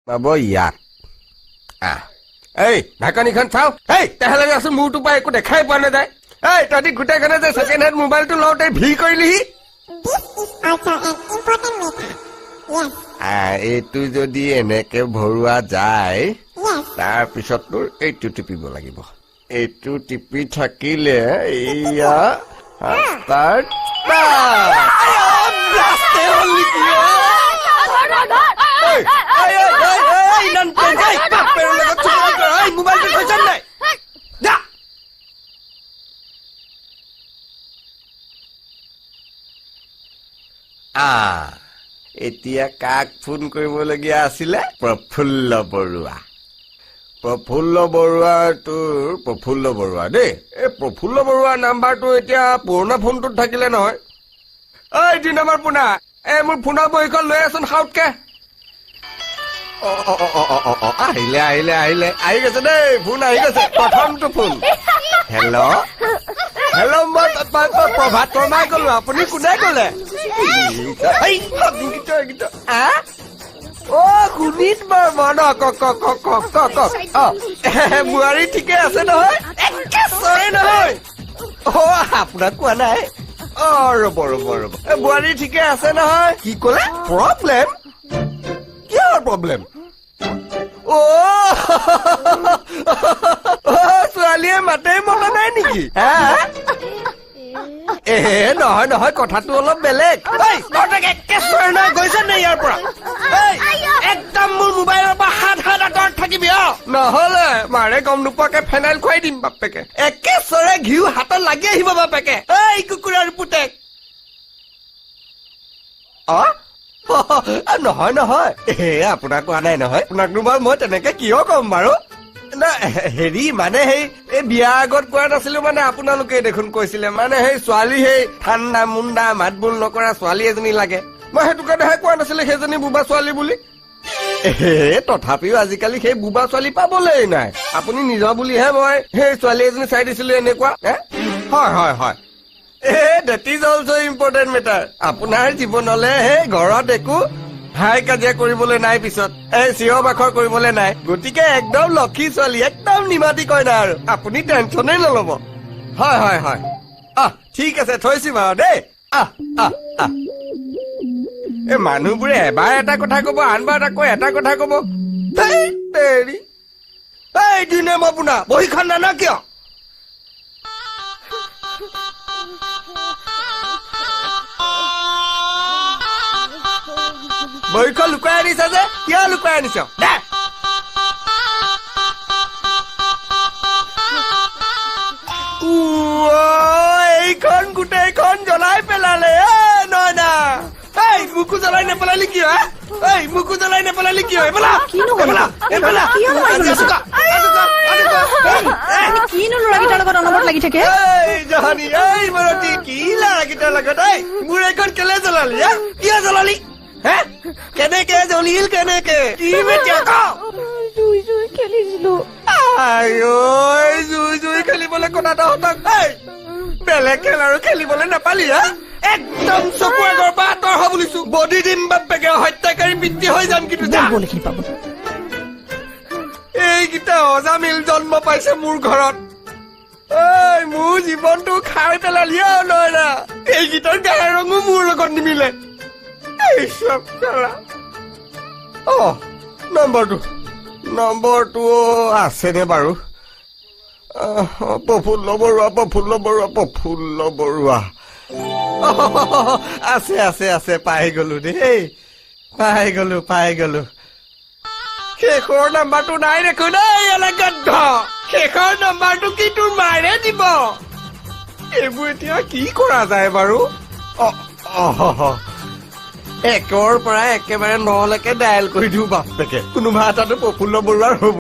পাব ইয়াত। আহ, এই ঢাকনিখন চাওঁ। এই তেহেলে আছোন, মূৰটোৰ পৰা একো দেখাই পোৱা নাযায়। এই তহঁতি গোটেইখনে যে ছেকেণ্ড হেণ্ড মোবাইলটো লওঁতে ভিৰ কৰিলিহি। This is also an important matter. Yes, এইটো যদি এনেকে ভৰোৱা যায়, yes. তাৰপিছত তোৰ এইটো টিপিব লাগিব। এইটো টিপি থাকিলে এইয়া ষ্টাৰ্ট। হ'ল নেকি? এই, এই, এই, এই, এই, nonsense, এই, বাপেৰৰ লগত চুৰি কৰ, এই, মোবাইলটো থৈছ নাই? যা। এতিয়া কাক ফোন কৰিবলগীয়া আছিলে? প্ৰফুল্ল বৰুৱা। প্ৰফুল্ল বৰুৱা, তোৰ প্ৰফুল্ল বৰুৱা দেই। এই প্ৰফুল্ল বৰুৱাৰ নাম্বাৰটো এতিয়া পুৰণা ফোনটোত থাকিলে নহয়। ঐ, দুই নম্বৰ পোনা, এই মোৰ ফোনৰ বহীখন লৈ আছোন সাউতকে। অ অ অ অ অ অ আহিলে, আহিলে, আহিলে, আহি গৈছে দেই, ফোন আহি গৈছে। প্ৰথমটো ফোন। হেল্ল', হেল্ল', মই প্ৰভাত শৰ্মাই ক'লো। আপুনি কোনে ক'লে? এই, এইকেইটা, আ? অ, শোণিত বৰ্মন। অ, কওক, কওক, কওক, কওক, কওক, কওক। অ, বোৱাৰী ঠিকে আছে নহয়? একে চৰে নহয়। অ, আপোনাক কোৱা নাই। অ, ৰ'ব, ৰ'ব, ৰ'ব। এ, বোৱাৰী ঠিকে আছে নহয়? কি ক'লে? প্ৰব্লেম? কিহৰ প্ৰব্লেম? অ, ছোৱালীয়ে মাতেই মতা নাই নেকি? হা? এ নহয় নহয়, কথাটো অলপ বেলেগ। ঐ, তহঁতক একে চৰে নহয়, গৈছ নে ইয়াৰ পৰা? এই, একদম মোৰ মোবাইলৰ পৰা সাত হাত আঁতৰত থাকিবি। অ, নহ'লে মাৰে গম নোপোৱাকে ফেনাইল খুৱাই দিম বাপেকে। একে চৰে ঘিউ হাতত লাগি আহিব বাপেকে। এই কুকুৰাৰ পুতেক। অ, নহয় নহয়, এ আপোনাক কোৱা নাই নহয়। আপোনাকনো বাৰু মই তেনেকে কিয় ক'ম বাৰু? না, হেৰি মানে সেই এই বিয়াৰ আগত কোৱা নাছিলো, মানে আপোনালোকে দেখোন কৈছিলে, মানে সেই ছোৱালী, সেই ঠাণ্ডা মুণ্ডা মাত বোল নকৰা ছোৱালী এজনী লাগে। মই সেইটো কাৰণেহে কোৱা নাছিলো সেইজনী বোবা ছোৱালী বুলি। এ তথাপিও আজিকালি সেই বোবা ছোৱালী পাবলেই নাই। আপুনি নিজৰ বুলিহে মই সেই ছোৱালী এজনী চাই দিছিলো এনেকুৱা। হে? হয় হয় হয়। এ that is also important matter. আপোনাৰ জীৱনলে সেই ঘৰত একো হাই কাজিয়া কৰিবলৈ নাই, পিছত এই চিঞৰ বাখৰ কৰিবলৈ নাই। গতিকে একদম লক্ষী ছোৱালী, একদম নিমাতি কইনা আৰু আপুনি টেনচনেই নল'ব। হয় হয় হয়। আহ, ঠিক আছে, থৈছো বাৰু দেই। আহ আহ আহ। এই মানুহবোৰে এবাৰ এটা কথা কব, আনবাৰ আকৌ এটা কথা কব। ধেই তেৰি। এই দুই নম্বৰ পোনা, বহীখন নান কিয়? বহীখন লুকুৱাই আনিছ যে, কিয় লুকুৱাই আনিছ? দে। এইখন গোটেইখন জ্বলাই পেলালে। এ নয়না, এই মোকো জ্বলাই নেপেলালি কিয়? হে? এই মোকো জ্বলাই নেপেলালি কিয়? এইফালে, কিনো হ'ল? এইফালে, এইফালে। কিয়নো মাৰিব লৈছ? আজুকা, আজুকা, আজুকা। এই, কিনো ল'ৰাকেইটাৰ লগত অনবৰত লাগি থাকে? এই জহানী, এই মৰতী, কি ল'ৰাকেইটাৰ লগত? এই মোৰ এইখন কেলে জ্বলালি? হে? কিয় জ্বলালি? হে? কেনেকে জ্বলিল? কেনেকে? কি এতিয়া ক? জুই জুই খেলিছিলো। আই জুই জুই খেলিবলৈ কথা তহঁতক, এই বেলেগ খেল আৰু খেলিবলৈ নাপালি? হা, একদম চকু আগৰ পৰা আঁতৰ হ বুলিছো। বডি দিম বাপেকে, হত্যাকাৰী বৃত্তি হৈ যাম কিন্তু। যা। বল, এইখিনি পাব। এইকেইটা অজামিল জন্ম পাইছে মোৰ ঘৰত। এই মোৰ জীৱনটো খাই পেলালি। অ নয়না, এইকেইটাৰ গাৰ ৰঙো মোৰ লগত নিমিলে। এই চব খেলা। অ, নম্বৰটো আছেনে বাৰু? প্ৰফুল্ল বৰুৱা, প্ৰফুল্ল বৰুৱা, প্ৰফুল্ল বৰুৱা। আছে আছে আছে, পাই গলো দেই, পাই গলো, পাই গলো। শেষৰ নাম্বাৰটো নাই দেখোন। এই এলেকাত শেষৰ নাম্বাৰটো কি তোৰ মাৰে দিব? এইবোৰ এতিয়া কি কৰা যায় বাৰু? অ অ, 1ৰ পৰা একেবাৰে 9লৈকে ডায়েল কৰি দিওঁ বাপেকে, কোনোবা এটাতো প্ৰফুল্ল বৰুৱাৰ হ'ব।